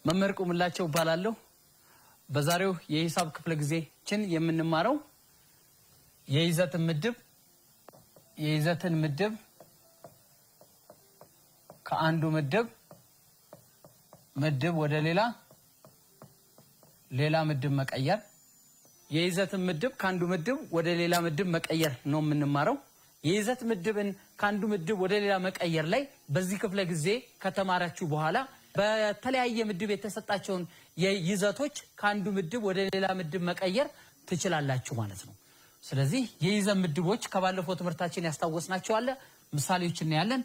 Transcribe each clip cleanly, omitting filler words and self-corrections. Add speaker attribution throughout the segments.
Speaker 1: መምህር ቁምላቸው እባላለሁ። በዛሬው የሂሳብ ክፍለ ጊዜችን የምንማረው የይዘትን ምድብ ከአንዱ ምድብ ወደ ሌላ ምድብ መቀየር፣ የይዘትን ምድብ ከአንዱ ምድብ ወደ ሌላ ምድብ መቀየር ነው የምንማረው። የይዘት ምድብን ከአንዱ ምድብ ወደ ሌላ መቀየር ላይ በዚህ ክፍለ ጊዜ ከተማራችሁ በኋላ በተለያየ ምድብ የተሰጣቸውን የይዘቶች ከአንዱ ምድብ ወደ ሌላ ምድብ መቀየር ትችላላችሁ ማለት ነው። ስለዚህ የይዘት ምድቦች ከባለፈው ትምህርታችን ያስታወስናቸው አለ፣ ምሳሌዎች እናያለን።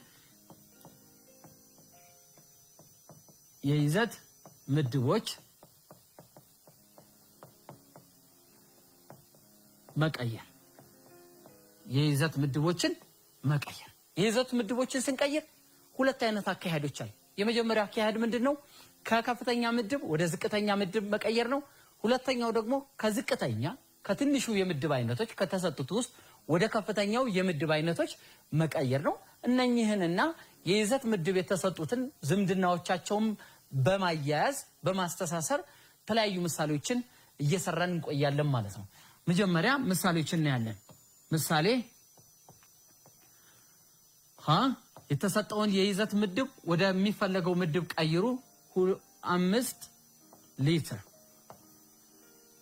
Speaker 1: የይዘት ምድቦች መቀየር፣ የይዘት ምድቦችን መቀየር። የይዘት ምድቦችን ስንቀይር ሁለት አይነት አካሄዶች አሉ። የመጀመሪያው አካሄድ ምንድን ነው? ከከፍተኛ ምድብ ወደ ዝቅተኛ ምድብ መቀየር ነው። ሁለተኛው ደግሞ ከዝቅተኛ ከትንሹ የምድብ አይነቶች ከተሰጡት ውስጥ ወደ ከፍተኛው የምድብ አይነቶች መቀየር ነው። እነኚህንና የይዘት ምድብ የተሰጡትን ዝምድናዎቻቸውን በማያያዝ በማስተሳሰር የተለያዩ ምሳሌዎችን እየሰራን እንቆያለን ማለት ነው። መጀመሪያ ምሳሌዎችን እናያለን። ምሳሌ ሀ የተሰጠውን የይዘት ምድብ ወደሚፈለገው ምድብ ቀይሩ። 5 ሊትር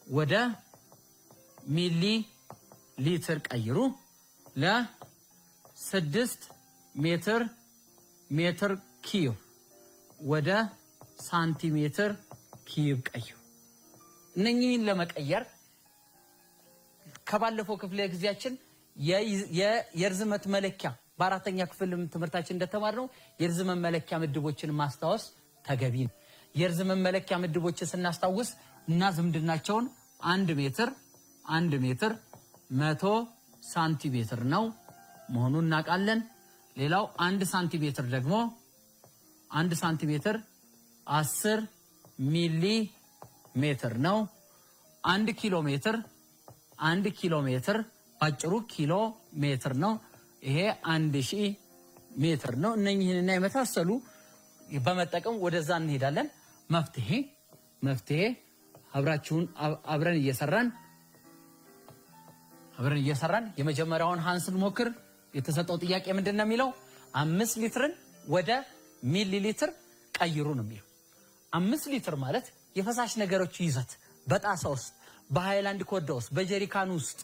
Speaker 1: ወደ ሚሊ ሊትር ቀይሩ። ለ6 ሜትር ኪዩብ ወደ ሳንቲሜትር ኪዩብ ቀይሩ። እነኚህን ለመቀየር ከባለፈው ክፍለ ጊዜያችን የርዝመት መለኪያ በአራተኛ ክፍል ትምህርታችን እንደተማርነው የርዝመት መለኪያ ምድቦችን ማስታወስ ተገቢ ነው። የርዝመት መለኪያ ምድቦችን ስናስታውስ እና ዝምድናቸውን 1 ሜትር 100 ሳንቲሜትር ነው መሆኑን እናውቃለን። ሌላው 1 ሳንቲሜትር ደግሞ 1 ሳንቲሜትር 10 ሚሊ ሜትር ነው። 1 ኪሎ ሜትር ባጭሩ ኪሎ ሜትር ነው። ይሄ 1000 ሜትር ነው። እነኝህንና የመሳሰሉ በመጠቀም ወደዛ እንሄዳለን። መፍትሄ አብራችሁን አብረን እየሰራን የመጀመሪያውን ሀን ስንሞክር የተሰጠው ጥያቄ ምንድን ነው የሚለው? 5 ሊትርን ወደ ሚሊ ሊትር ቀይሩ ነው የሚለው። 5 ሊትር ማለት የፈሳሽ ነገሮች ይዘት በጣሳ ውስጥ፣ በሃይላንድ ኮዳ ውስጥ፣ በጀሪካን ውስጥ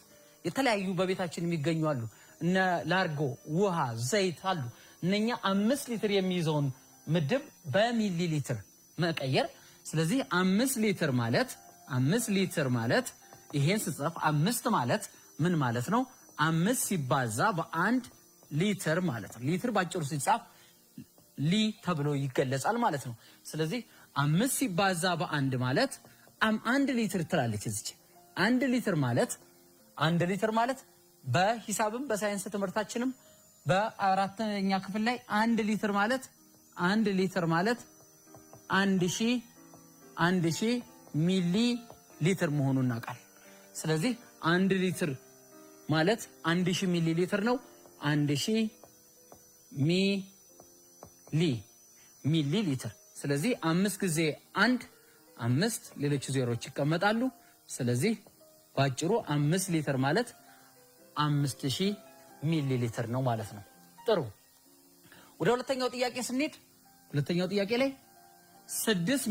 Speaker 1: የተለያዩ በቤታችን የሚገኙ አሉ። እነ ላርጎ፣ ውሃ፣ ዘይት አሉ። እነኛ 5 ሊትር የሚይዘውን ምድብ በሚሊ ሊትር መቀየር። ስለዚህ 5 ሊትር ማለት ይሄን ስጽፍ አምስት ማለት ምን ማለት ነው? አምስት ሲባዛ በ1 ሊትር ማለት ነው። ሊትር ባጭሩ ሲጻፍ ሊ ተብሎ ይገለጻል ማለት ነው። ስለዚህ አምስት ሲባዛ በአንድ ማለት 1 ሊትር ትላለች እዚች። 1 ሊትር ማለት በሂሳብም በሳይንስ ትምህርታችንም በአራተኛ ክፍል ላይ 1 ሊትር ማለት 1000 ሚሊ ሊትር መሆኑን እናውቃለን። ስለዚህ 1 ሊትር ማለት 1000 ሚሊ ሊትር ነው። 1000 ሚሊ ሊትር። ስለዚህ አምስት ጊዜ አንድ አምስት፣ ሌሎች ዜሮች ይቀመጣሉ። ስለዚህ በአጭሩ 5 ሊትር ማለት 5000 ሚሊ ሊትር ነው ማለት ነው። ጥሩ። ወደ ሁለተኛው ጥያቄ ስንሄድ ሁለተኛው ጥያቄ ላይ 6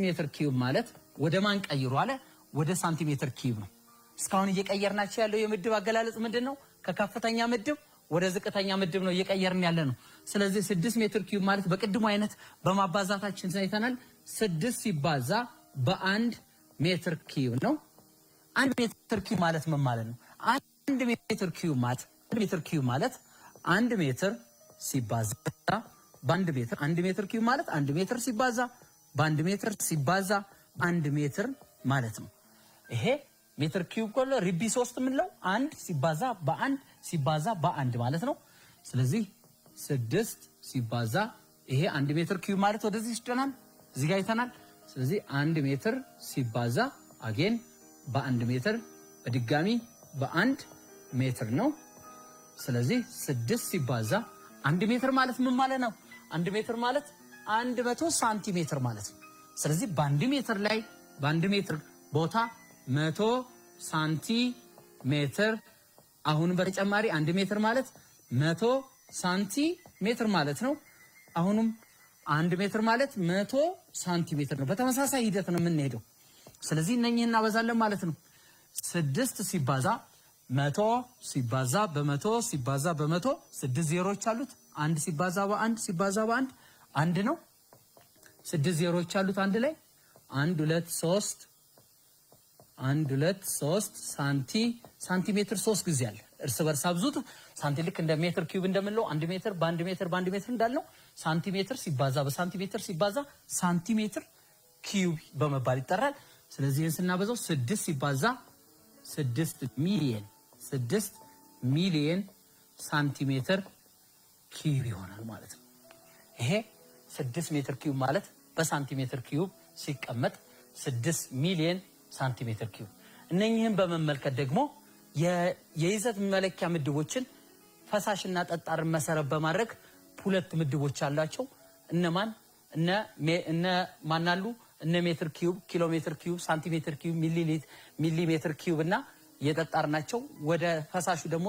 Speaker 1: ሜትር ኪዩብ ማለት ወደ ማን ቀይሩ አለ? ወደ ሳንቲሜትር ኪዩብ ነው። እስካሁን እየቀየርናቸው ያለው የምድብ አገላለጽ ምንድን ነው? ከከፍተኛ ምድብ ወደ ዝቅተኛ ምድብ ነው እየቀየርን ያለ ነው። ስለዚህ 6 ሜትር ኪዩብ ማለት በቅድሙ አይነት በማባዛታችን አይተናል። ስድስት ሲባዛ በ1 ሜትር ኪዩብ ነው። 1 ሜትር ኪዩብ ማለት ምን ማለት ነው? 1 ሜትር ኪዩብ ማለት 1 ሜትር ሲባዛ በ1 ሜትር፣ 1 ሜትር ኪዩብ ማለት 1 ሜትር ሲባዛ በ1 ሜትር ሲባዛ 1 ሜትር ማለት ነው። ይሄ ሜትር ኪዩብ ከሆነ ርቢ ሶስት የምንለው አንድ ሲባዛ በአንድ ሲባዛ በአንድ ማለት ነው። ስለዚህ ስድስት ሲባዛ ይሄ 1 ሜትር ኪዩብ ማለት ወደዚህ ይስደናል፣ እዚህ ጋር አይተናል። ስለዚህ 1 ሜትር ሲባዛ again በ1 ሜትር በድጋሚ በ1 ሜትር ነው። ስለዚህ ስድስት ሲባዛ 1 ሜትር ማለት ምን ማለት ነው? 1 ሜትር ማለት 100 ሳንቲሜትር ማለት ነው። ስለዚህ በአንድ ሜትር ላይ በአንድ ሜትር ቦታ 100 ሳንቲሜትር፣ አሁንም በተጨማሪ 1 ሜትር ማለት 100 ሳንቲሜትር ማለት ነው። አሁንም 1 ሜትር ማለት 100 ሳንቲሜትር ነው። በተመሳሳይ ሂደት ነው የምንሄደው። ስለዚህ እነኚህን እናበዛለን ማለት ነው። 6 ሲባዛ 100 ሲባዛ በ100 ሲባዛ በ100 6 ዜሮች አሉት። 1 ሲባዛ በ1 ሲባዛ በ1 1 ነው። 6 ዜሮች አሉት አንድ ላይ 1 2 3 1 2 3 ሳንቲሜትር 3 ጊዜ አለ። እርስ በርስ አብዙት። ሳንቲ ልክ እንደ ሜትር ኪዩብ እንደምንለው 1 ሜትር በ1 ሜትር በ1 ሜትር እንዳልነው ሳንቲሜትር ሲባዛ በሳንቲሜትር ሲባዛ ሳንቲሜትር ኪዩብ በመባል ይጠራል። ስለዚህ ይህን ስናበዛው 6 ሲባዛ 6 ሚሊየን 6 ሚሊየን ሳንቲሜትር ኪዩብ ይሆናል ማለት ነው። ይሄ 6 ሜትር ኪዩብ ማለት በሳንቲሜትር ኪዩብ ሲቀመጥ 6 ሚሊየን ሳንቲሜትር ኪዩብ። እነኚህን በመመልከት ደግሞ የይዘት መለኪያ ምድቦችን ፈሳሽና ጠጣርን መሰረት በማድረግ ሁለት ምድቦች አሏቸው። እነማን እነ ማናሉ? እነ ሜትር ኪዩብ፣ ኪሎ ሜትር ኪዩብ፣ ሳንቲሜትር ኪዩብ፣ ሚሊ ሜትር ኪዩብ እና የጠጣር ናቸው። ወደ ፈሳሹ ደግሞ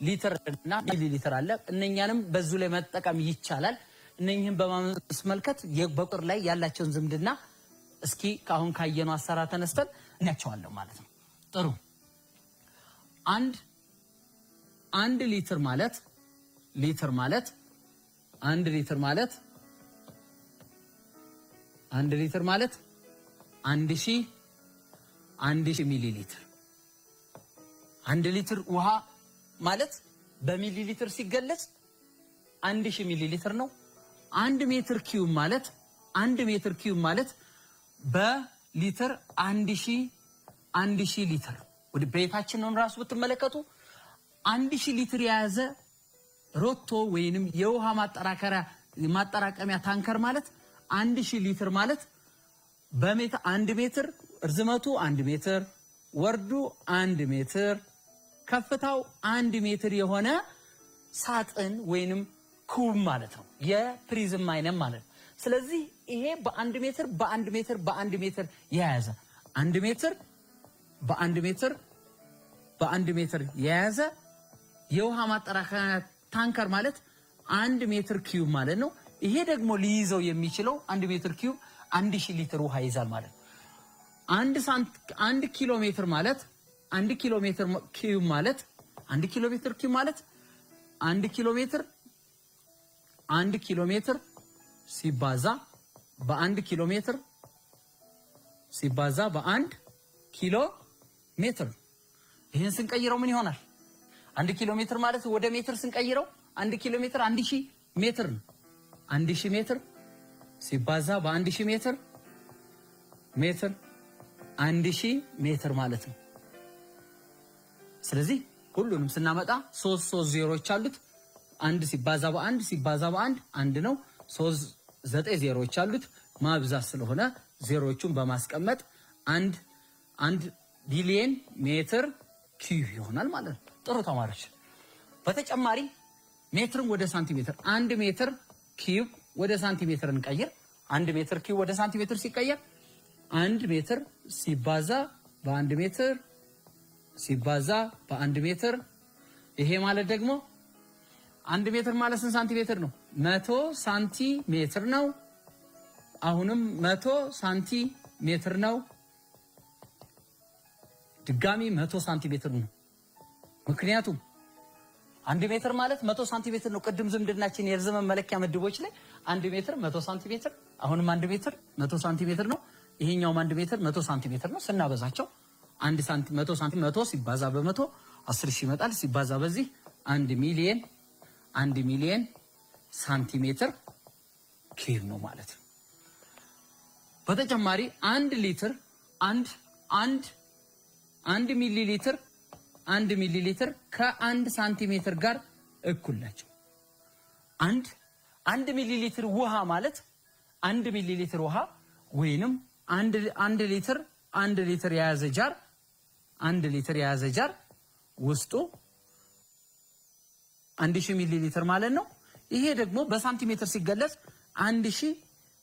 Speaker 1: ሊትር እና ሚሊ ሊትር አለ። እነኛንም በዙ ላይ መጠቀም ይቻላል። እነኝህን በማስመልከት በቁጥር ላይ ያላቸውን ዝምድና እስኪ ከአሁን ካየነው አሰራር ተነስተን እናያቸዋለን ማለት ነው። ጥሩ። አንድ ሊትር ማለት ሊትር ማለት አንድ ሊትር ማለት አንድ ሊትር ማለት 1000 ሚሊ ሊትር። 1 ሊትር ውሃ ማለት በሚሊ ሊትር ሲገለጽ 1000 ሚሊ ሊትር ነው። 1 ሜትር ኪዩብ ማለት 1 ሜትር ኪዩብ ማለት በሊትር 1000 ሊትር። ወደ ቤታችንን ራሱ ብትመለከቱ 1000 ሊትር የያዘ ሮቶ ወይንም የውሃ ማጠራቀሚያ ታንከር ማለት 1000 ሊትር ማለት በሜትር 1 ሜትር ርዝመቱ 1 ሜትር ወርዱ 1 ሜትር ከፍታው 1 ሜትር የሆነ ሳጥን ወይንም ኩብ ማለት ነው። የፕሪዝም አይነት ማለት ነው። ስለዚህ ይሄ በአንድ ሜትር በአንድ ሜትር በአንድ ሜትር የያዘ 1 ሜትር በአንድ ሜትር በአንድ ሜትር የያዘ የውሃ ማጠራቀሚያ ታንከር ማለት 1 ሜትር ኪዩብ ማለት ነው። ይሄ ደግሞ ሊይዘው የሚችለው 1 ሜትር ኪዩብ 1000 ሊትር ውሃ ይይዛል ማለት ነው። 1 ኪሎ ሜትር ማለት 1 ኪሎ ሜትር ኪዩብ ማለት 1 ኪሎ ሜትር ኪዩብ ማለት 1 ኪሎ ሜትር 1 ኪሎ ሜትር ሲባዛ በአንድ ኪሎ ሜትር ሲባዛ በአንድ ኪሎ ሜትር። ይህን ስንቀይረው ምን ይሆናል? 1 ኪሎ ሜትር ማለት ወደ ሜትር ስንቀይረው 1 ኪሎ ሜትር 1000 ሜትር ነው። 1000 ሜትር ሲባዛ በ1000 ሜትር ሜትር 1000 ሜትር ማለት ነው። ስለዚህ ሁሉንም ስናመጣ 3 3 ዜሮች አሉት። 1 ሲባዛ በአንድ ሲባዛ በአንድ አንድ ነው። 3 9 ዜሮች አሉት። ማብዛት ስለሆነ ዜሮቹን በማስቀመጥ 1 ቢሊየን ሜትር ኪዩብ ይሆናል ማለት ነው። ጥሩ ተማሪዎች፣ በተጨማሪ ሜትርን ወደ ሳንቲሜትር 1 ሜትር ኪዩብ ወደ ሳንቲሜትር እንቀይር። 1 ሜትር ኪዩብ ወደ ሳንቲሜትር ሲቀየር 1 ሜትር ሲባዛ በአንድ ሜትር ሲባዛ በአንድ ሜትር፣ ይሄ ማለት ደግሞ 1 ሜትር ማለት ስንት ሳንቲሜትር ነው? 100 ሳንቲሜትር ነው። አሁንም 100 ሳንቲሜትር ነው። ድጋሚ 100 ሳንቲሜትር ነው። ምክንያቱም 1 ሜትር ማለት 100 ሳንቲሜትር ነው። ቅድም ዝምድናችን የርዝመት መለኪያ ምድቦች ላይ 1 ሜትር 100 ሳንቲሜትር፣ አሁንም 1 ሜትር 100 ሳንቲሜትር ነው። ይሄኛውም 1 ሜትር 100 ሳንቲሜትር ነው። ስናበዛቸው 1 ሳንቲ 100 ሳንቲ 100 ሲባዛ በ100 10,000 ይመጣል። ሲባዛ በዚህ 1 ሚሊየን 1 ሚሊየን ሳንቲሜትር ኪዩብ ነው ማለት ነው። በተጨማሪ 1 ሊትር 1 1 1 ሚሊ ሊትር 1 ሚሊ ሊትር ከ1 ሳንቲሜትር ጋር እኩል ናቸው። 1 ሚሊ ሊትር ውሃ ማለት 1 ሚሊ ሊትር ውሃ ወይንም 1 ሊትር 1 ሊትር የያዘ ጃር 1 ሊትር የያዘ ጃር ውስጡ 1000 ሚሊ ሊትር ማለት ነው። ይሄ ደግሞ በሳንቲሜትር ሲገለጽ 1000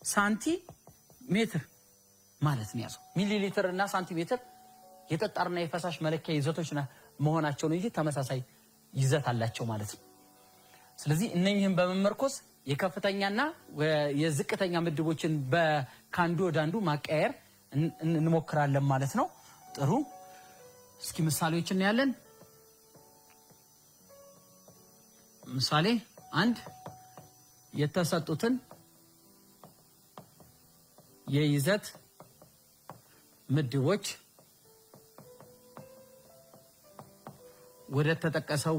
Speaker 1: ሳንቲሜትር ማለት ነው ያዘው። ሚሊ ሊትር እና ሳንቲሜትር የጠጣርና የፈሳሽ መለኪያ ይዘቶች መሆናቸውን እንጂ ተመሳሳይ ይዘት አላቸው ማለት ነው። ስለዚህ እነኚህን በመመርኮዝ የከፍተኛና የዝቅተኛ ምድቦችን ከአንዱ ወደ አንዱ ማቀያየር እንሞክራለን ማለት ነው። ጥሩ፣ እስኪ ምሳሌዎች እናያለን። ምሳሌ አንድ፣ የተሰጡትን የይዘት ምድቦች ወደ ተጠቀሰው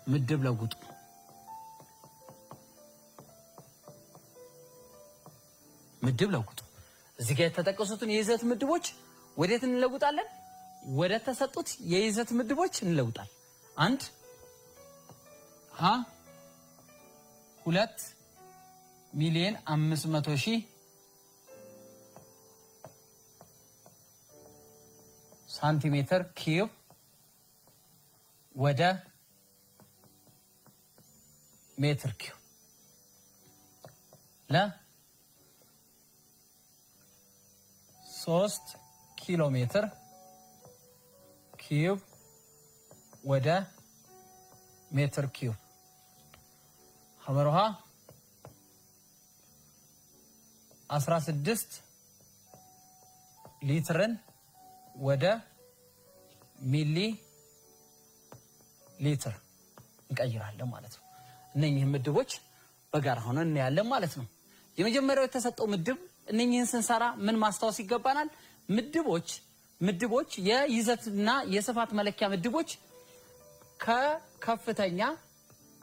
Speaker 1: ምድብ ለውጡ። ምድብ ለውጡ። እዚህ ጋር የተጠቀሱትን የይዘት ምድቦች ወዴት እንለውጣለን? ወደ ተሰጡት የይዘት ምድቦች እንለውጣለን። አንድ ሀ 2,500,000 ሳንቲሜትር ኪዩብ ወደ ሜትር ኪዩብ፣ ለ 3 ኪሎ ሜትር ኪዩብ ወደ ሜትር ኪዩብ፣ ሐመሩ ሐ 16 ሊትርን ወደ ሚሊ ሊትር እንቀይራለን ማለት ነው። እነኚህን ምድቦች በጋራ ሆነን እናያለን ማለት ነው። የመጀመሪያው የተሰጠው ምድብ፣ እነኚህን ስንሰራ ምን ማስታወስ ይገባናል? ምድቦች የይዘትና የስፋት መለኪያ ምድቦች ከከፍተኛ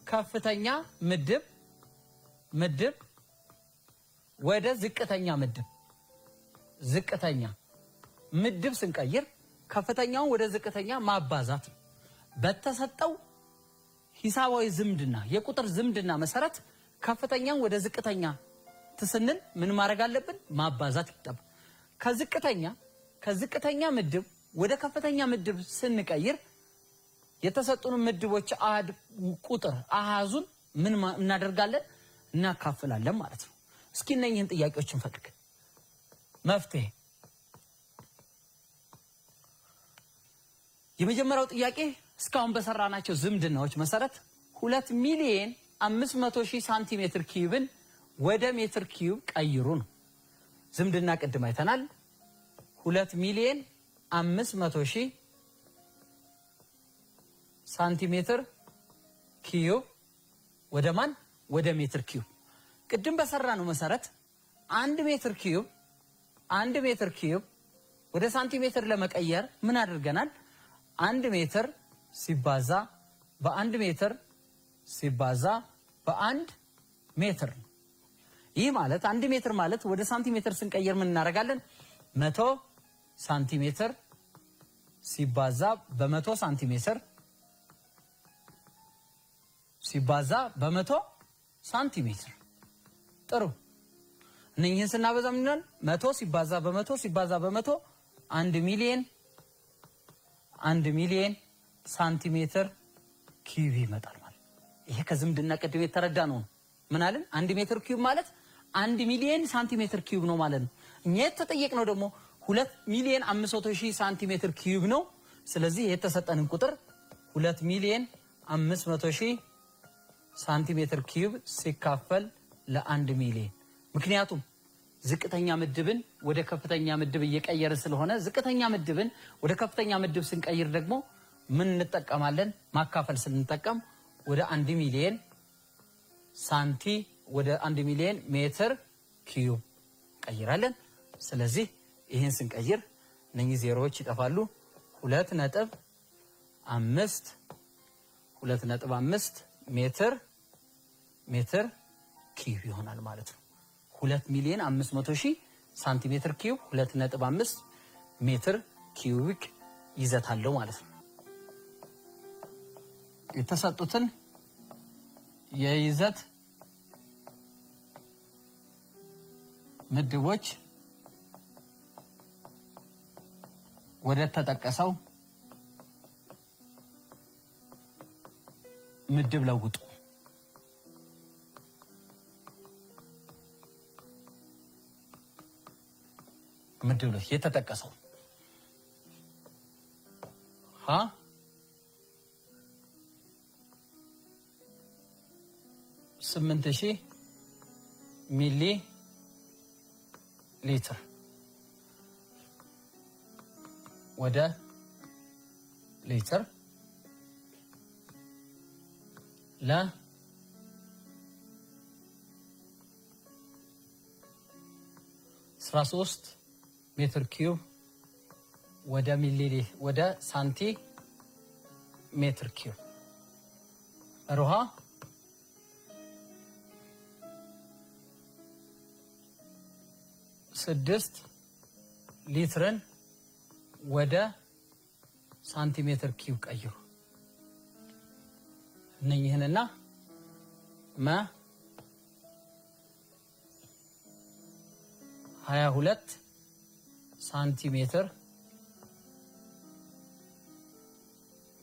Speaker 1: ከፍተኛ ምድብ ወደ ዝቅተኛ ምድብ ስንቀይር ከፍተኛውን ወደ ዝቅተኛ ማባዛት ነው። በተሰጠው ሂሳባዊ ዝምድና፣ የቁጥር ዝምድና መሰረት ከፍተኛውን ወደ ዝቅተኛ ስንል ምን ማድረግ አለብን? ማባዛት ይጠበቅ። ከዝቅተኛ ምድብ ወደ ከፍተኛ ምድብ ስንቀይር የተሰጡን ምድቦች አሃድ ቁጥር አሃዙን ምን እናደርጋለን? እናካፍላለን ማለት ነው። እስኪ እነኝህን ጥያቄዎች እንፈልግ። መፍትሄ፣ የመጀመሪያው ጥያቄ እስካሁን በሰራናቸው ዝምድናዎች መሰረት 2,500,000 ሳንቲሜትር ኪዩብን ወደ ሜትር ኪዩብ ቀይሩ ነው። ዝምድና ቅድም አይተናል። 2,500,000 ሳንቲሜትር ኪዩብ ወደ ማን? ወደ ሜትር ኪዩብ። ቅድም በሰራነው መሰረት 1 ሜትር ኪዩብ ወደ ሳንቲሜትር ለመቀየር ምን አድርገናል? 1 ሜትር ሲባዛ በ1 ሜትር ሲባዛ በ1 ሜትር ነው። ይህ ማለት 1 ሜትር ማለት ወደ ሳንቲሜትር ስንቀይር ምን እናደርጋለን? 100 ሳንቲሜትር ሲባዛ በ100 ሳንቲሜትር ሲባዛ በ100 ሳንቲሜትር። ጥሩ። እነኝህን ስናበዛ ምን ይሆናል? 100 ሲባዛ በ100 ሲባዛ በ100 1 ሚሊየን፣ 1 ሚሊየን ሳንቲሜትር ኪዩብ ይመጣል ማለት። ይሄ ከዝምድና ቅድም የተረዳ ነው። ምን አለን? 1 ሜትር ኪዩብ ማለት 1 ሚሊየን ሳንቲሜትር ኪዩብ ነው ማለት ነው። እኛ የተጠየቅነው ደግሞ 2,500,000 ሳንቲሜትር ኪዩብ ነው። ስለዚህ የተሰጠንን ቁጥር 2,500,000 ሳንቲሜትር ኪዩብ ሲካፈል ለ1 ሚሊየን። ምክንያቱም ዝቅተኛ ምድብን ወደ ከፍተኛ ምድብ እየቀየርን ስለሆነ ዝቅተኛ ምድብን ወደ ከፍተኛ ምድብ ስንቀይር ደግሞ ምን እንጠቀማለን? ማካፈል ስንጠቀም ወደ 1 ሚሊየን ሜትር ኪዩብ ቀይራለን። ስለዚህ ይህን ስንቀይር እነኚህ ዜሮዎች ይጠፋሉ። 2.5 ሜትር ኪዩብ ይሆናል ማለት ነው። 2,500,000 ሳንቲሜትር ኪዩብ 2.5 ሜትር ኪዩቢክ ይዘት አለው ማለት ነው። የተሰጡትን የይዘት ምድቦች ወደ ተጠቀሰው ምድብ ለውጡ። ምድብ ለውጥ የተጠቀሰው ሀ 8000 ሚሊ ሊትር ወደ ሊትር፣ ለ 13 ሜትር ኪዩብ ወደ ሚሊ ወደ ሳንቲ ሜትር ኪዩብ፣ ሮሃ 6 ሊትርን ወደ ሳንቲሜትር ኪዩብ ቀይሩ። እነኝህንና መ 22 ሳንቲሜትር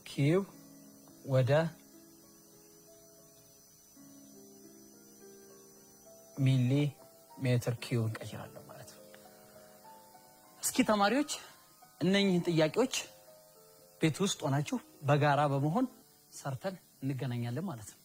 Speaker 1: ኪዩብ ወደ ሚሊ ሜትር ኪዩብ እንቀይራለን ማለት ነው። እስኪ ተማሪዎች፣ እነኝህን ጥያቄዎች ቤት ውስጥ ሆናችሁ በጋራ በመሆን ሰርተን እንገናኛለን ማለት ነው።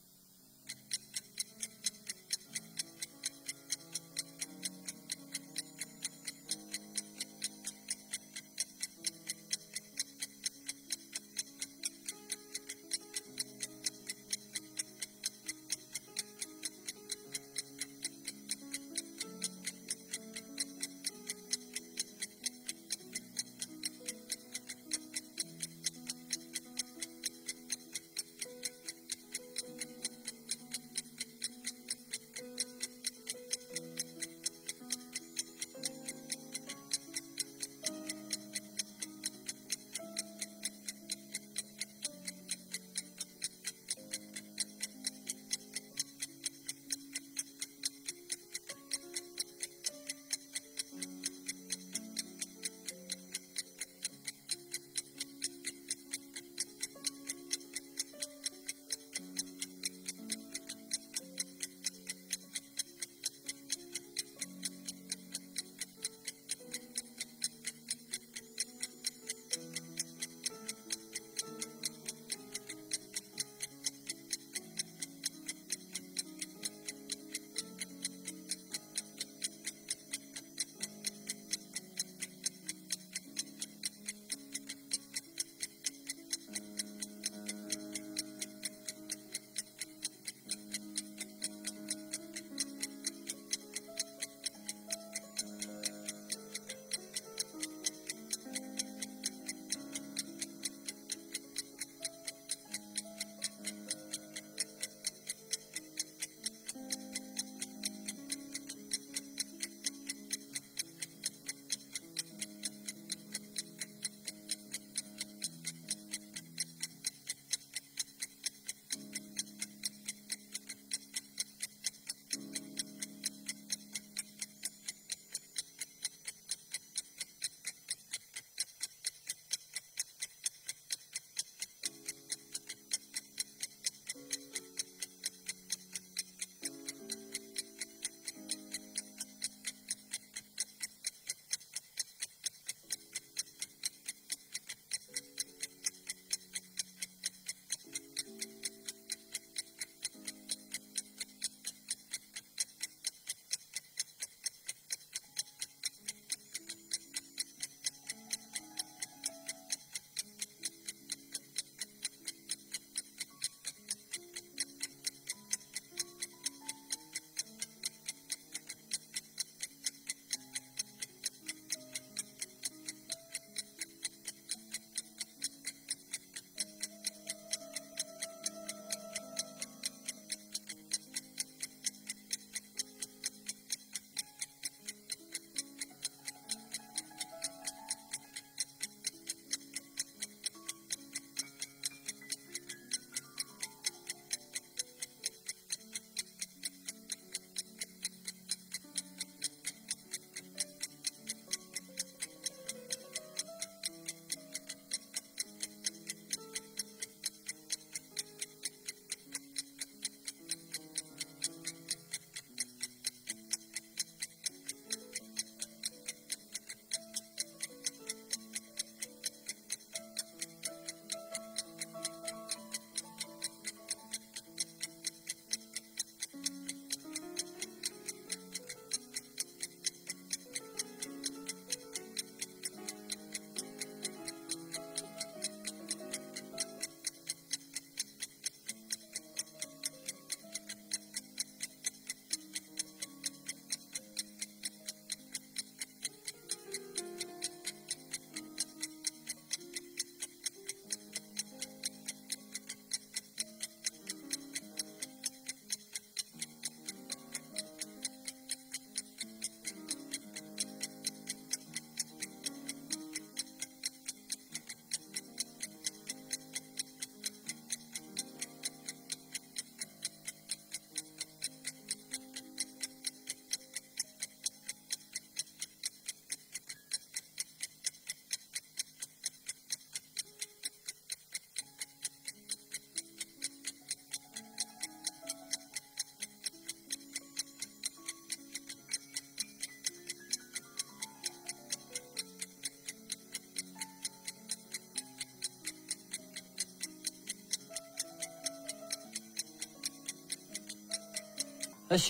Speaker 1: እሺ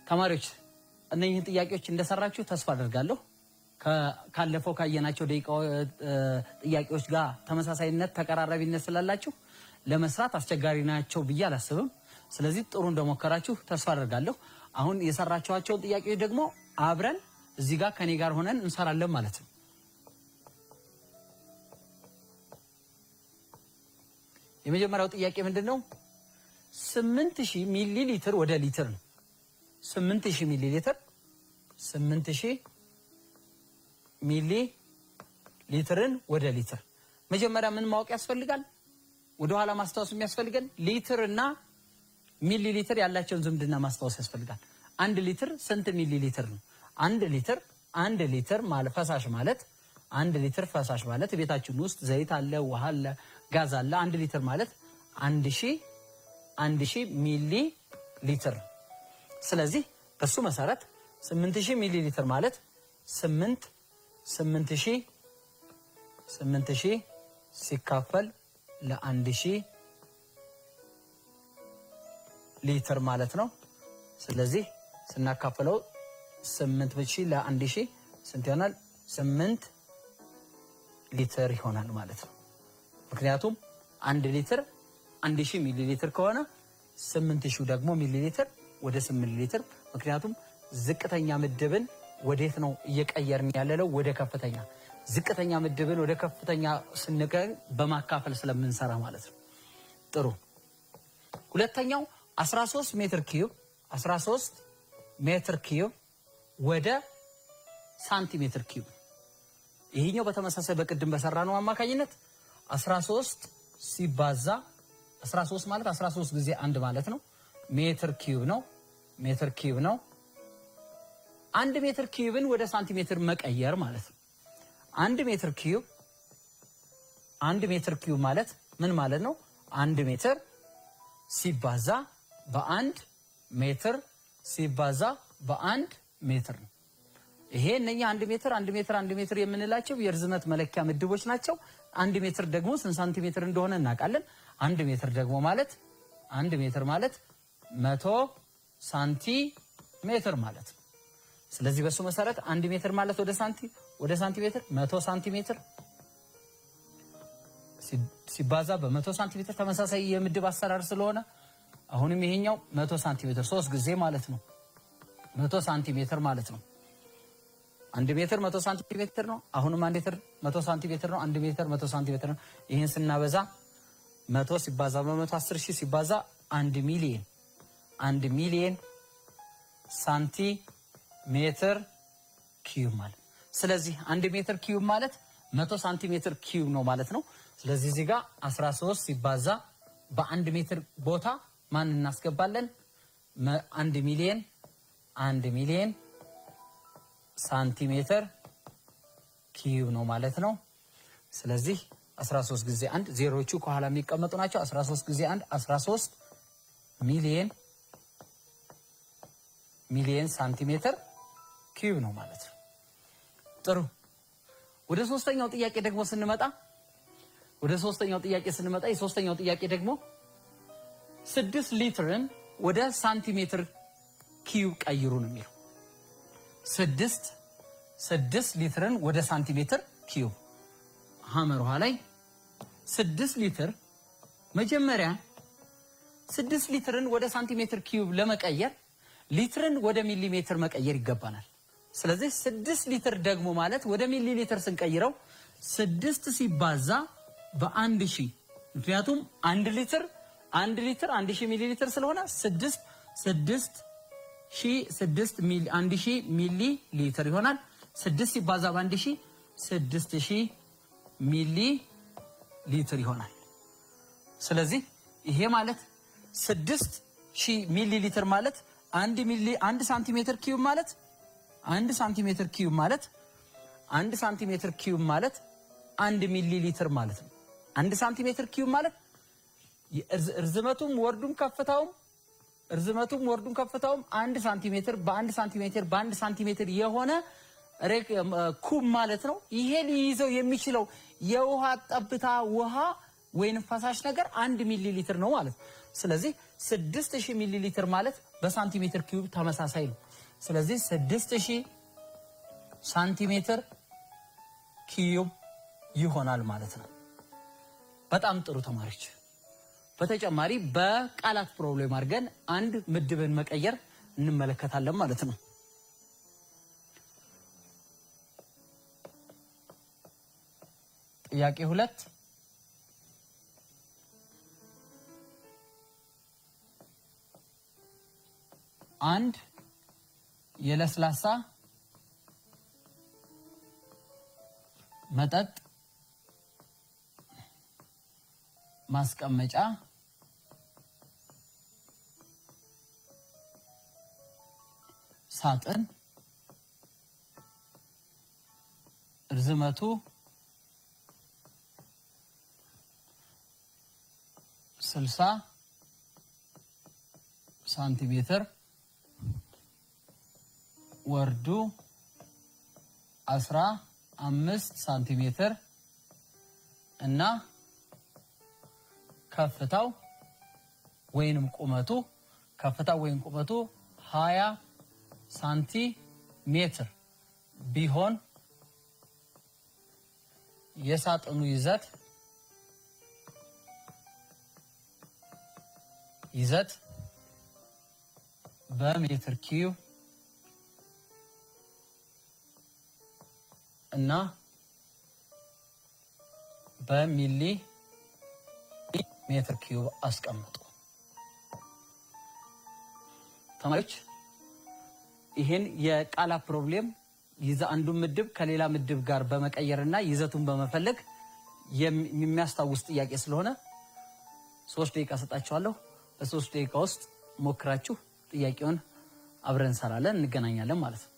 Speaker 1: ተማሪዎች፣ እነኝህን ጥያቄዎች እንደሰራችሁ ተስፋ አደርጋለሁ። ካለፈው ካየናቸው ደቂቃ ጥያቄዎች ጋር ተመሳሳይነት፣ ተቀራራቢነት ስላላችሁ ለመስራት አስቸጋሪ ናቸው ብዬ አላስብም። ስለዚህ ጥሩ እንደሞከራችሁ ተስፋ አደርጋለሁ። አሁን የሰራችኋቸውን ጥያቄዎች ደግሞ አብረን እዚህ ጋር ከኔ ጋር ሆነን እንሰራለን ማለት ነው። የመጀመሪያው ጥያቄ ምንድን ነው? 8000 ሚሊ ሊትር ወደ ሊትር ነው። 8000 ሚሊ ሊትር፣ 8000 ሚሊ ሊትርን ወደ ሊትር። መጀመሪያ ምን ማወቅ ያስፈልጋል? ወደኋላ ማስታወስ የሚያስፈልገን ሊትር እና ሚሊ ሊትር ያላቸውን ዝምድና ማስታወስ ያስፈልጋል። 1 ሊትር ስንት ሚሊ ሊትር ነው? 1 ሊትር፣ 1 ሊትር ማለት ፈሳሽ ማለት፣ 1 ሊትር ፈሳሽ ማለት ቤታችን ውስጥ ዘይት አለ፣ ውሃ አለ፣ ጋዝ አለ። 1 ሊትር ማለት 1000 ሚሊ ሊትር። ስለዚህ በሱ መሰረት 8000 ሚሊ ሊትር ማለት 8 8000፣ 8000 ሲካፈል ለ1000 ሊትር ማለት ነው። ስለዚህ ስናካፍለው 8000 ለ1000 ስንት ይሆናል? 8 ሊትር ይሆናል ማለት ነው። ምክንያቱም 1 ሊትር 1000 ሚሊ ሊትር ከሆነ 8000 ደግሞ ሚሊ ሊትር ወደ 8 ሊትር። ምክንያቱም ዝቅተኛ ምድብን ወዴት ነው እየቀየርን ያለለው? ወደ ከፍተኛ። ዝቅተኛ ምድብን ወደ ከፍተኛ ስንቀይር በማካፈል ስለምንሰራ ማለት ነው። ጥሩ። ሁለተኛው 13 ሜትር ኪዩብ፣ 13 ሜትር ኪዩብ ወደ ሳንቲሜትር ኪዩብ። ይሄኛው በተመሳሳይ በቅድም በሰራነው አማካኝነት 13 ሲባዛ፣ 13 ማለት 13 ጊዜ አንድ ማለት ነው። ሜትር ኪዩብ ነው። ሜትር ኪዩብ ነው። 1 ሜትር ኪዩብን ወደ ሳንቲሜትር መቀየር ማለት ነው። 1 ሜትር ኪዩብ፣ 1 ሜትር ኪዩብ ማለት ምን ማለት ነው? 1 ሜትር ሲባዛ በ1 ሜትር ሲባዛ በ1 ሜትር ነው። ይሄ እነኛ 1 ሜትር፣ 1 ሜትር፣ 1 ሜትር የምንላቸው የርዝመት መለኪያ ምድቦች ናቸው። 1 ሜትር ደግሞ ስንት ሳንቲሜትር እንደሆነ እናውቃለን። 1 ሜትር ደግሞ ማለት፣ 1 ሜትር ማለት 100 ሳንቲሜትር ማለት ነው። ስለዚህ በሱ መሰረት 1 ሜትር ማለት ወደ ሳንቲሜትር 100 ሳንቲሜትር ሲባዛ በ100 ሳንቲሜትር፣ ተመሳሳይ የምድብ አሰራር ስለሆነ አሁንም ይሄኛው 100 ሳንቲሜትር ሶስት ጊዜ ማለት ነው። 100 ሳንቲሜትር ማለት ነው። 1 ሜትር 100 ሳንቲሜትር ነው። አሁንም 1 ሜትር 100 ሳንቲሜትር ነው። 1 ሜትር 100 ሳንቲሜትር ነው። ይህን ስናበዛ 100 ሲባዛ በ100 10,000 ሲባዛ 1 ሚሊየን፣ 1 ሚሊየን ሳንቲሜትር ኪዩብ ማለት። ስለዚህ 1 ሜትር ኪዩብ ማለት 100 ሳንቲሜትር ኪዩብ ነው ማለት ነው። ስለዚህ እዚህ ጋር 13 ሲባዛ በ1 ሜትር ቦታ ማን እናስገባለን? 1 ሚሊየን፣ 1 ሚሊየን ሳንቲሜትር ኪዩብ ነው ማለት ነው። ስለዚህ 13 ጊዜ አንድ፣ ዜሮዎቹ ከኋላ የሚቀመጡ ናቸው። 13 ጊዜ 1 13 ሚሊየን ሳንቲሜትር ኪዩብ ነው ማለት ነው። ጥሩ። ወደ ሶስተኛው ጥያቄ ደግሞ ስንመጣ፣ ወደ ሶስተኛው ጥያቄ ስንመጣ የሶስተኛው ጥያቄ ደግሞ 6 ሊትርን ወደ ሳንቲሜትር ኪዩብ ቀይሩ ነው የሚለው። 6 ሊትርን ወደ ሳንቲሜትር ኪዩብ። ሀመር ውሃ ላይ 6 ሊትር፣ መጀመሪያ 6 ሊትርን ወደ ሳንቲሜትር ኪዩብ ለመቀየር ሊትርን ወደ ሚሊ ሜትር መቀየር ይገባናል። ስለዚህ 6 ሊትር ደግሞ ማለት ወደ ሚሊ ሊትር ስንቀይረው ስድስት ሲባዛ በ1000፣ ምክንያቱም 1 ሊትር፣ 1 ሊትር 1000 ሚሊ ሊትር ስለሆነ ስድስት ስድስት ሺህ ስድስት ሚሊ 1000 ሚሊ ሊትር ይሆናል። ስድስት ሲባዛ በ1000 6000 ሚሊ ሊትር ይሆናል። ስለዚህ ይሄ ማለት 6000 ሚሊ ሊትር ማለት 1 ሚሊ 1 ሳንቲሜትር ኪዩብ ማለት፣ 1 ሳንቲሜትር ኪዩብ ማለት፣ 1 ሳንቲሜትር ኪዩብ ማለት 1 ሚሊ ሊትር ማለት ነው። 1 ሳንቲሜትር ኪዩብ ማለት እርዝመቱም ወርዱም ከፍታውም፣ እርዝመቱም ወርዱም ከፍታውም 1 ሳንቲሜትር በ1 ሳንቲሜትር በ1 ሳንቲሜትር የሆነ ኩብ ማለት ነው። ይሄ ሊይዘው የሚችለው የውሃ ጠብታ ውሃ ወይንም ፈሳሽ ነገር 1 ሚሊ ሊትር ነው ማለት ነው። ስለዚህ 6000 ሚሊ ሊትር ማለት በሳንቲሜትር ኪዩብ ተመሳሳይ ነው። ስለዚህ 6000 ሳንቲሜትር ኪዩብ ይሆናል ማለት ነው። በጣም ጥሩ ተማሪዎች። በተጨማሪ በቃላት problem አድርገን አንድ ምድብን መቀየር እንመለከታለን ማለት ነው። ጥያቄ 2፣ አንድ የለስላሳ መጠጥ ማስቀመጫ ሳጥን ርዝመቱ 60 ሳንቲሜትር፣ ወርዱ 15 ሳንቲሜትር እና ከፍታው ወይንም ቁመቱ፣ ከፍታው ወይም ቁመቱ 20 ሳንቲሜትር ቢሆን የሳጥኑ ይዘት በሜትር ኪዩብ እና በሚሊ ሜትር ኪዩብ አስቀምጡ። ተማሪዎች፣ ይሄን የቃላት problem ይዘ አንዱን ምድብ ከሌላ ምድብ ጋር በመቀየርና ይዘቱን በመፈለግ የሚያስታውስ ጥያቄ ስለሆነ 3 ደቂቃ ሰጣችኋለሁ። በ3 ደቂቃ ውስጥ ሞክራችሁ ጥያቄውን አብረን እንሰራለን፣ እንገናኛለን ማለት ነው።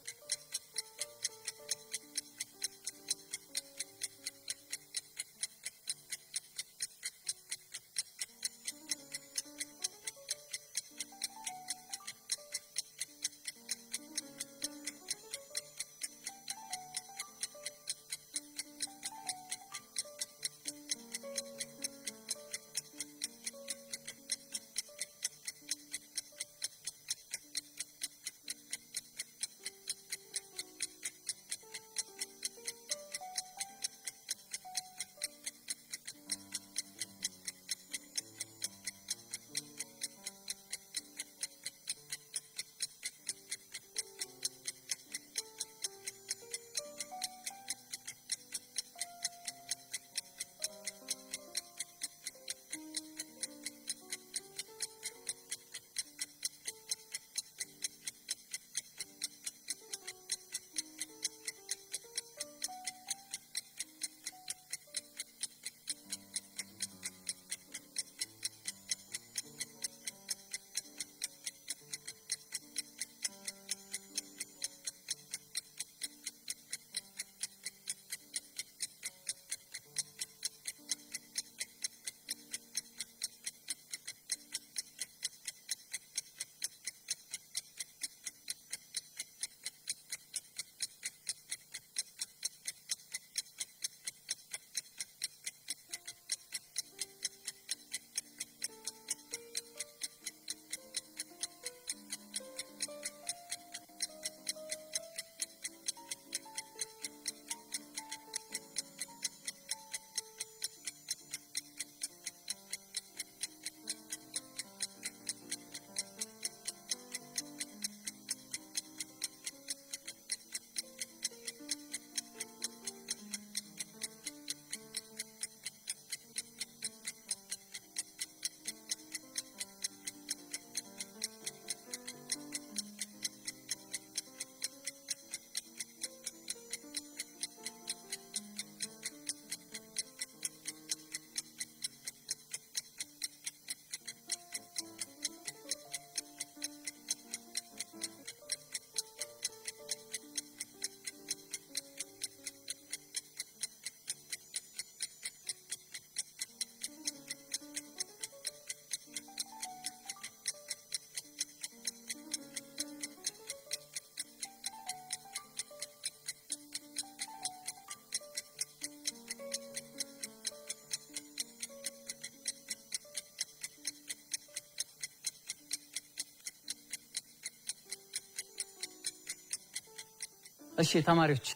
Speaker 1: እሺ ተማሪዎች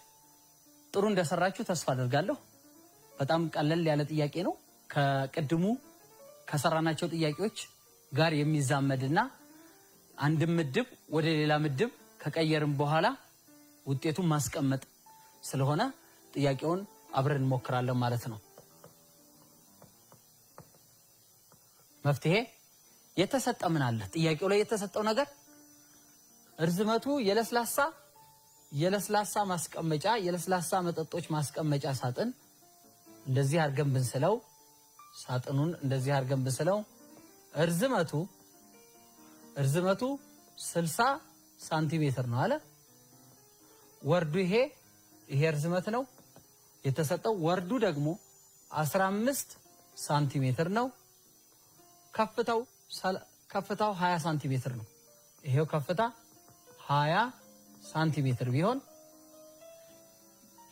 Speaker 1: ጥሩ እንደሰራችሁ ተስፋ አደርጋለሁ። በጣም ቀለል ያለ ጥያቄ ነው። ከቅድሙ ከሰራናቸው ጥያቄዎች ጋር የሚዛመድና አንድ ምድብ ወደ ሌላ ምድብ ከቀየርን በኋላ ውጤቱን ማስቀመጥ ስለሆነ ጥያቄውን አብረን እንሞክራለን ማለት ነው። መፍትሄ የተሰጠ ምን አለ? ጥያቄው ላይ የተሰጠው ነገር እርዝመቱ የለስላሳ ማስቀመጫ የለስላሳ መጠጦች ማስቀመጫ ሳጥን እንደዚህ አድርገን ብንስለው ሳጥኑን እንደዚህ አድርገን ብንስለው እርዝመቱ 60 ሳንቲሜትር ነው አለ። ወርዱ ይሄ እርዝመት ነው የተሰጠው። ወርዱ ደግሞ 15 ሳንቲሜትር ነው። ከፍታው 20 ሳንቲሜትር ነው። ይሄው ከፍታ 20 ሳንቲሜትር ቢሆን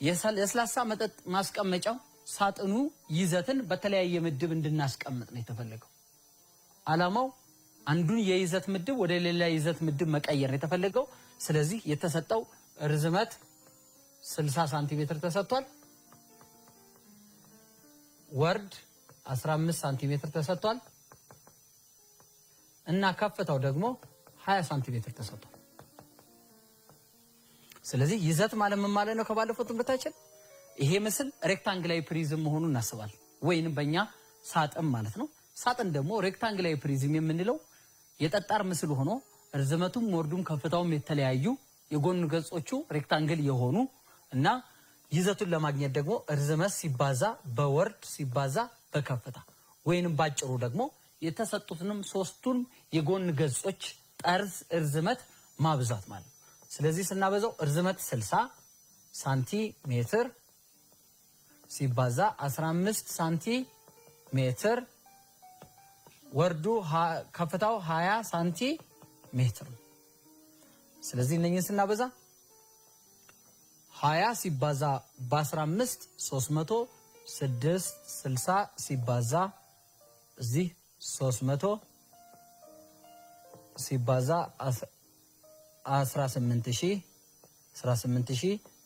Speaker 1: የለስላሳ መጠጥ ማስቀመጫው ሳጥኑ ይዘትን በተለያየ ምድብ እንድናስቀምጥ ነው የተፈለገው። ዓላማው አንዱን የይዘት ምድብ ወደ ሌላ ይዘት ምድብ መቀየር ነው የተፈለገው። ስለዚህ የተሰጠው ርዝመት 60 ሳንቲሜትር ተሰጥቷል። ወርድ 15 ሳንቲሜትር ተሰጥቷል እና ከፍታው ደግሞ 20 ሳንቲሜትር ተሰጥቷል። ስለዚህ ይዘት ማለት ምን ማለት ነው? ከባለፈው ትምህርታችን ይሄ ምስል rectangular prism መሆኑን እናስባለን፣ ወይንም በእኛ ሳጥን ማለት ነው። ሳጥን ደግሞ rectangular prism የምንለው የጠጣር ምስል ሆኖ ርዝመቱም ወርዱም ከፍታውም የተለያዩ የጎን ገጾቹ rectangle የሆኑ እና ይዘቱን ለማግኘት ደግሞ ርዝመት ሲባዛ በወርድ ሲባዛ በከፍታ ወይንም ባጭሩ ደግሞ የተሰጡትንም ሶስቱን የጎን ገጾች ጠርዝ እርዝመት ማብዛት ማለት ነው። ስለዚህ ስናበዛው እርዝመት 60 ሳንቲሜትር ሲባዛ 15 ሳንቲሜትር ወርዱ ከፍታው 20 ሳንቲሜትር ነው። ስለዚህ እነኝህን ስናበዛ 20 ሲባዛ በ15 300 6 60 ሲባዛ እዚህ 300 ሲባዛ 18000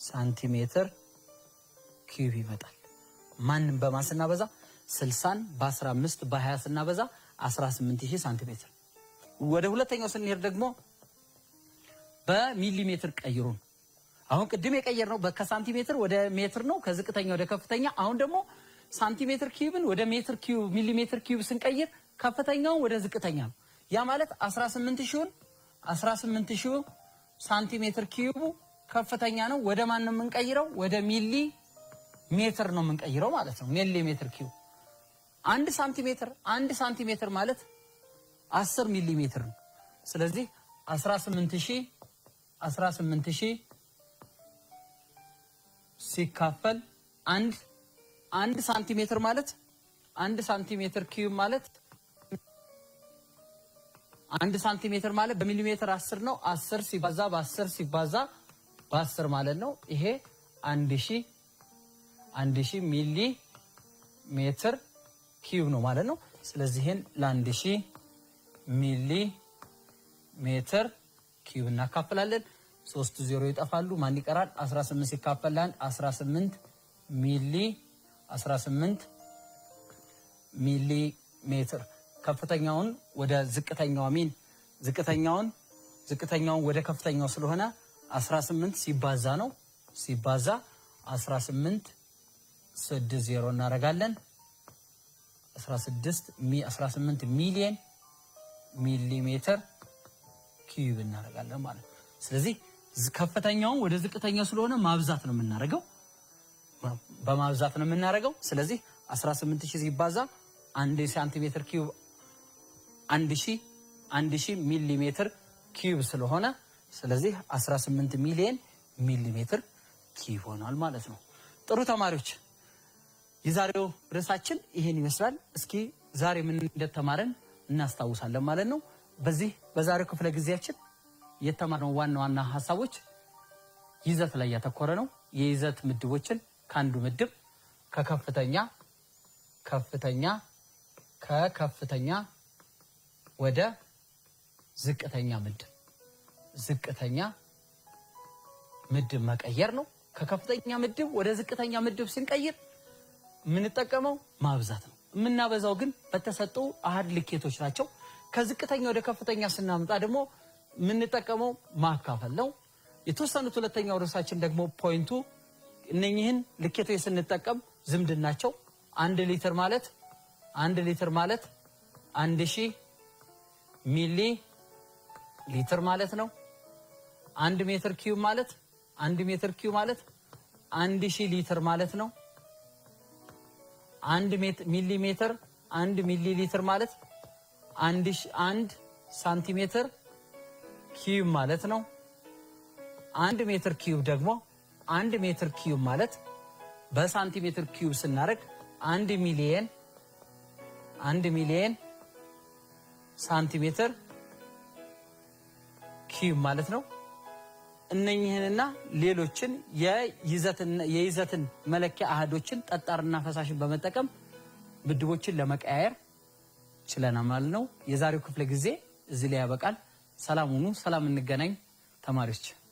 Speaker 1: ሳንቲሜትር ኪዩብ ይመጣል። ማንም በማን ስናበዛ 60 በ15 በ20 ስናበዛ 18000 ሳንቲሜትር። ወደ ሁለተኛው ስንሄድ ደግሞ በሚሊሜትር ቀይሩ። አሁን ቅድም የቀየርነው ከሳንቲሜትር ወደ ሜትር ነው፣ ከዝቅተኛ ወደ ከፍተኛ። አሁን ደግሞ ሳንቲሜትር ኪዩብን ወደ ሜትር ኪዩብ ሚሊሜትር ኪዩብ ስንቀይር ከፍተኛውን ወደ ዝቅተኛ ነው። ያ ማለት 18000 ሳንቲሜትር ኪዩቡ ከፍተኛ ነው። ወደ ማን ነው የምንቀይረው? ወደ ሚሊ ሜትር ነው የምንቀይረው ማለት ነው። ሚሊ ሜትር ኪዩብ አንድ ሳንቲሜትር ማለት 10 ሚሊ ሜትር ነው። ስለዚህ 18000 ሲካፈል አንድ ሳንቲሜትር ማለት አንድ ሳንቲሜትር ኪዩብ ማለት አንድ ሳንቲሜትር ማለት በሚሊሜትር 10 ነው። 10 ሲባዛ በ10 ሲባዛ በ10 ማለት ነው። ይሄ 1000 ሚሊ ሜትር ኪዩብ ነው ማለት ነው። ስለዚህ ይሄን ለ1000 ሚሊ ሜትር ኪዩብ እናካፍላለን። 3 ዜሮ ይጠፋሉ። ማን ይቀራል? 18 ሲካፈል ለአንድ 18 ሚሊ 18 ሚሊ ሜትር። ከፍተኛውን ወደ ዝቅተኛው ሚን ዝቅተኛውን ወደ ከፍተኛው ስለሆነ 18 ሲባዛ ነው ሲባዛ 18 6 ዜሮ እናደርጋለን። 18 ሚሊዮን ሚሊሜትር ኪዩብ እናደርጋለን ማለት ነው። ስለዚህ ከፍተኛውን ወደ ዝቅተኛው ስለሆነ ማብዛት ነው የምናደርገው፣ በማብዛት ነው የምናደርገው። ስለዚህ 18000 ሲባዛ 1 ሳንቲሜትር ኪዩብ 1000 ሚሊ ሜትር ኪዩብ ስለሆነ ስለዚህ 18 ሚሊዮን ሚሊ ሜትር ኪዩብ ሆኗል ማለት ነው። ጥሩ ተማሪዎች የዛሬው ርዕሳችን ይሄን ይመስላል። እስኪ ዛሬ ምን እንደተማረን እናስታውሳለን ማለት ነው። በዚህ በዛሬው ክፍለ ጊዜያችን የተማርነው ዋና ዋና ሀሳቦች ይዘት ላይ ያተኮረ ነው። የይዘት ምድቦችን ከአንዱ ምድብ ከከፍተኛ ከፍተኛ ከከፍተኛ ወደ ዝቅተኛ ምድብ ዝቅተኛ ምድብ መቀየር ነው። ከከፍተኛ ምድብ ወደ ዝቅተኛ ምድብ ስንቀይር የምንጠቀመው ማብዛት ነው። የምናበዛው ግን በተሰጡ አሃድ ልኬቶች ናቸው። ከዝቅተኛ ወደ ከፍተኛ ስናመጣ ደግሞ የምንጠቀመው ማካፈል ነው። የተወሰኑት ሁለተኛው ርዕሳችን ደግሞ point ኡ እነኚህን ልኬቶች ስንጠቀም ዝምድናቸው 1 ሊትር ማለት 1000 ሚሊ ሊትር ማለት ነው። 1 ሜትር ኪዩብ ማለት 1000 ሊትር ማለት ነው። 1 ሚሊ ሜትር 1 ሚሊ ሊትር ማለት 1 ሳንቲሜትር ኪዩብ ማለት ነው። 1 ሜትር ኪዩብ ደግሞ 1 ሜትር ኪዩብ ማለት በሳንቲሜትር ኪዩብ ስናደርግ 1 ሚሊየን ሳንቲሜትር ኪዩብ ማለት ነው። እነኚህንና ሌሎችን የይዘትን መለኪያ አሃዶችን ጠጣርና ፈሳሽን በመጠቀም ምድቦችን ለመቀያየር ችለናል ማለት ነው። የዛሬው ክፍለ ጊዜ እዚህ ላይ ያበቃል። ሰላም ሁኑ። ሰላም እንገናኝ ተማሪዎች።